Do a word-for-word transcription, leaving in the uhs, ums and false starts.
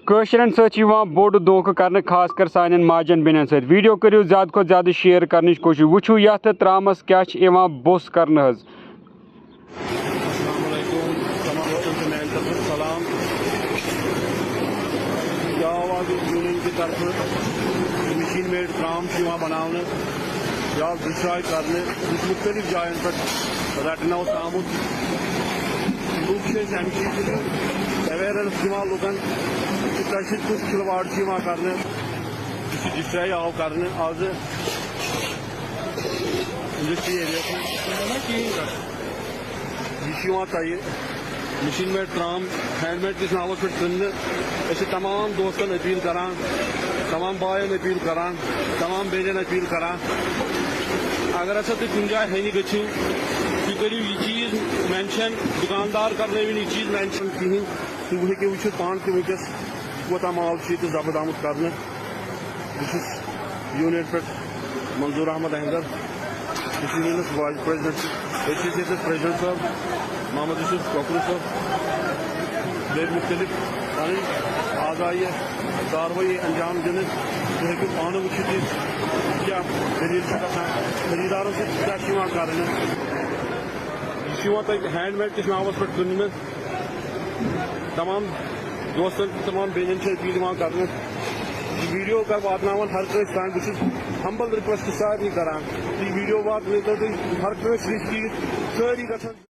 کٲشرٮ۪ن سۭتۍ چھِ یِوان بوٚڑ دھوکہٕ کرنہٕ، خاص کر سانٮ۪ن ماجن بیٚنٮ۪ن سۭتۍ۔ ویڈیو کٔرِو زیادٕ کھۄتہٕ زیادٕ شیئر کرنٕچ کوٗشِش۔ وٕچھِو یتھ ترامس کیٛاہ چھِ یِوان بوٚس کرنہٕ حظ۔ السلام علیکم، تمام دوستن سے میانہِ طرفہٕ سلام۔ کیا آواز یونین کی طرفہٕ مشین میڈ ترام چھِ یِوان بناونہٕ۔ یا زٕ جایہِ کرنہٕ، یُس مُختٔلِف جاین پٮ۪ٹھ رٹنہٕ اوس آمُت۔ لُکھ چھِ أسۍ اَمہِ چیٖزٕ سۭتۍ awareness دِوان لُکن کہِ تۄہہِ سۭتۍ کُس کھلواڑ چھُ یِوان کرنہٕ، یُس یہِ ڈسٹرائے آو کرنہٕ آزٕ انڈسٹری ایریاہَس منٛز۔ یہِ چھُ یِوان تۄہہِ مشین میڈ ترام ہینڈ میڈ کِس ناوَس پٮ۪ٹھ کٕننہٕ۔ أسۍ چھِ تمام دوستن اپیل کران، تمام باین اپیل کران، تمام بیٚنٮ۪ن اپیل کران، اگر ہسا تُہۍ کُنہِ جایہِ ہینہِ گٔژھِو، تُہۍ کٔرِو یہِ چیٖز مینشن، دُکاندار کرنٲوِن یہِ چیٖز مینشن کِہیٖنۍ۔ تُہۍ ہیٚکِو وٕچھِتھ پانہٕ تہِ وٕنکیٚس کوٗتاہ مال چھُ ییٚتہِ ضبط آمُت کرنہٕ۔ بہٕ چھُس یوٗنین پٮ۪ٹھ منظور احمد احمدر، بہٕ چھُس یوٗنینس وائس پریزیڈنٹ، أسۍ چھِ ییٚتہِ پریزیڈنٹ صٲب، محمد یوسف کۄکرو صٲب، بیٚیہِ مُختٔلِف پنٕنۍ اعضا یہِ کاروٲیی انجام دِنہٕ۔ تُہۍ ہیٚکِو پانہٕ وٕچھِتھ یہِ کیٛاہ دٔلیٖل چھِ گژھان، خٔریٖدارَن سۭتۍ کیٛاہ چھِ یِوان کرنہٕ۔ یہِ چھُ یِوان تۄہہِ ہینڈ میڈ کِس ناوَس پٮ۪ٹھ کٕننہٕ۔ تمام دوستن تہٕ تمام بیٚنٮ۪ن چھِ اپیل یِوان کرنہٕ، یہِ ویڈیو کر واتناوان ہر کٲنٛسہِ تام۔ بہٕ چھُس ہمبل ریکویسٹ سارنٕے کران، یہِ ویڈیو واتنٲیتو تُہۍ ہر کٲنٛسہِ نِش، کہِ سٲری گژھن